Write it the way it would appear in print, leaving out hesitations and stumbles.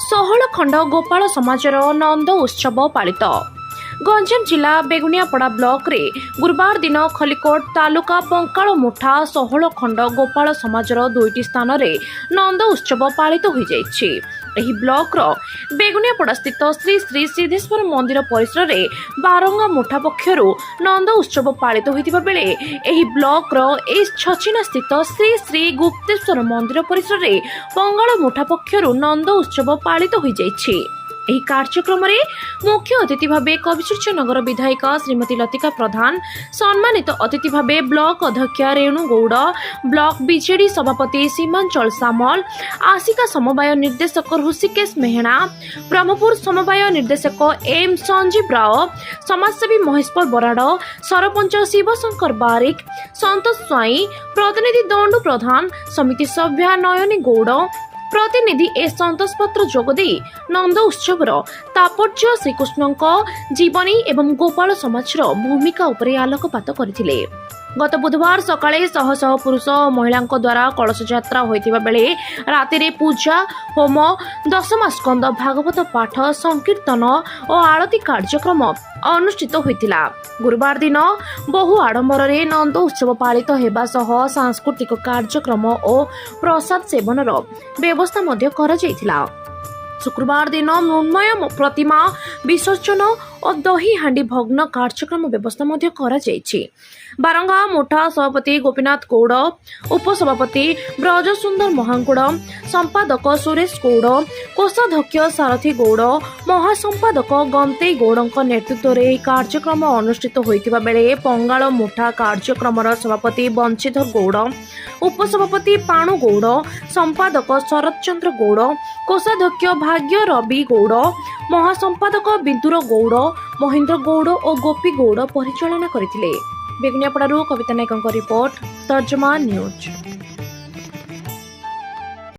16 ଖଣ୍ଡ ଗୋପାଳ ସମାଜର ନନ୍ଦ ଉତ୍ସବ ପାଳିତ। ଗଞ୍ଜାମ ଜିଲ୍ଲା ବେଗୁନିଆପଡ଼ା ବ୍ଲକରେ ଗୁରୁବାର ଦିନ ଖଲିକୋଟ ତାଲୁକା ବଙ୍କାଳ ମୁଠା 16 ଖଣ୍ଡ ଗୋପାଳ ସମାଜର ଦୁଇଟି ସ୍ଥାନରେ ନନ୍ଦ ଉତ୍ସବ ପାଳିତ ହୋଇଯାଇଛି। ଏହି ବ୍ଲକର ବେଗୁନିଆପଡ଼ା ସ୍ଥିତ ଶ୍ରୀ ଶ୍ରୀ ସିଦ୍ଧେଶ୍ୱର ମନ୍ଦିର ପରିସରରେ ବାରଙ୍ଗା ମୁଠା ପକ୍ଷରୁ ନନ୍ଦ ଉତ୍ସବ ପାଳିତ ହୋଇଥିବା ବେଳେ ଏହି ବ୍ଲକର ଏସ୍ ଛଚିନା ସ୍ଥିତ ଶ୍ରୀ ଶ୍ରୀ ଗୁପ୍ତେଶ୍ୱର ମନ୍ଦିର ପରିସରରେ ବଙ୍ଗାଳ ମୁଠା ପକ୍ଷରୁ ନନ୍ଦ ଉତ୍ସବ ପାଳିତ ହୋଇଯାଇଛି। ଏହି କାର୍ଯ୍ୟକ୍ରମରେ ମୁଖ୍ୟ ଅତିଥି ଭାବେ କବିସୂର୍ଯ୍ୟନଗର ବିଧାୟିକା ଶ୍ରୀମତୀ ଲତିକା ପ୍ରଧାନ, ସମ୍ମାନିତ ଅତିଥି ଭାବେ ବ୍ଲକ ଅଧ୍ୟକ୍ଷା ରେଣୁ ଗୌଡ଼, ବ୍ଲକ ବିଜେଡି ସଭାପତି ସୀମାଞ୍ଚଳ ସାମଲ, ଆସିକା ସମବାୟ ନିର୍ଦ୍ଦେଶକ ହୃଷିକେଶ ମେହେଣା, ବ୍ରହ୍ମପୁର ସମବାୟ ନିର୍ଦ୍ଦେଶକ ଏମ୍ ସଞ୍ଜୀବ ରାଓ, ସମାଜସେବୀ ମହେଶ୍ୱର ବରାଡ଼, ସରପଞ୍ଚ ଶିବଶଙ୍କର ବାରିକ, ସନ୍ତୋଷ ସ୍ୱାଇଁ, ପ୍ରତିନିଧି ଦଣ୍ଡୁ ପ୍ରଧାନ, ସମିତି ସଭ୍ୟା ନୟନୀ ଗୌଡ଼, ପ୍ରତିନିଧି ଏ ସନ୍ତୋଷ ପାତ୍ର ଯୋଗଦେଇ ନନ୍ଦ ଉତ୍ସବର ତାତ୍ପର୍ଯ୍ୟ, ଶ୍ରୀକୃଷ୍ଣଙ୍କ ଜୀବନୀ ଏବଂ ଗୋପାଳ ସମାଜର ଭୂମିକା ଉପରେ ଆଲୋକପାତ କରିଥିଲେ। ଗତ ବୁଧବାର ସକାଳେ ଶହ ଶହ ପୁରୁଷ ଓ ମହିଳାଙ୍କ ଦ୍ୱାରା କଳସ ଯାତ୍ରା ହୋଇଥିବା ବେଳେ ରାତିରେ ପୂଜା, ହୋମ, ଦଶମସ୍କନ୍ଦ ଭାଗବତ ପାଠ, ସଂକୀର୍ତ୍ତନ ଓ ଆଳତୀ କାର୍ଯ୍ୟକ୍ରମ ଅନୁଷ୍ଠିତ ହୋଇଥିଲା। ଗୁରୁବାର ଦିନ ବହୁ ଆଡମ୍ବରରେ ନନ୍ଦ ଉତ୍ସବ ପାଳିତ ହେବା ସହ ସାଂସ୍କୃତିକ କାର୍ଯ୍ୟକ୍ରମ ଓ ପ୍ରସାଦ ସେବନର ବ୍ୟବସ୍ଥା ମଧ୍ୟ କରାଯାଇଥିଲା। ଶୁକ୍ରବାର ଦିନ ମୃଣ୍ମୟ ପ୍ରତିମା ବିସର୍ଜନ ଓ ଦହି ହାଣ୍ଡି ଭଗ୍ନ କାର୍ଯ୍ୟକ୍ରମ ବ୍ୟବସ୍ଥା ମଧ୍ୟ କରାଯାଇଛି। ବାରଙ୍ଗା ମୁଠା ସଭାପତି ଗୋପୀନାଥ ଗୌଡ଼, ଉପସଭାପତି ବ୍ରଜସୁନ୍ଦର ମହାଙ୍କୁଡ଼, ସମ୍ପାଦକ ସୁରେଶ ଗୌଡ଼, କୋଷାଧ୍ୟକ୍ଷ ସାରଥୀ ଗୌଡ଼, ମହାସମ୍ପାଦକ ଗନ୍ତେଇ ଗୌଡ଼ଙ୍କ ନେତୃତ୍ୱରେ ଏହି କାର୍ଯ୍ୟକ୍ରମ ଅନୁଷ୍ଠିତ ହୋଇଥିବା ବେଳେ ପଙ୍ଗାଳ ମୁଠା କାର୍ଯ୍ୟକ୍ରମର ସଭାପତି ବଂଶୀଧର ଗୌଡ଼, ଉପସଭାପତି ପାଣୁ ଗୌଡ଼, ସମ୍ପାଦକ ଶରତ ଚନ୍ଦ୍ର ଗୌଡ଼, କୋଷାଧ୍ୟକ୍ଷ ଭାଗ୍ୟ ରବି ଗୌଡ଼, ମହାସମ୍ପାଦକ ବିଦୁର ଗୌଡ଼, ମହେନ୍ଦ୍ର ଗୌଡ଼ ଓ ଗୋପୀ ଗୌଡ଼ ପରିଚାଳନା କରିଥିଲେ। ବେଗୁନିଆପଡ଼ାରୁ କବିତା ନାୟକଙ୍କ ରିପୋର୍ଟ, ତର୍ଜମା ନ୍ୟୁଜ୍।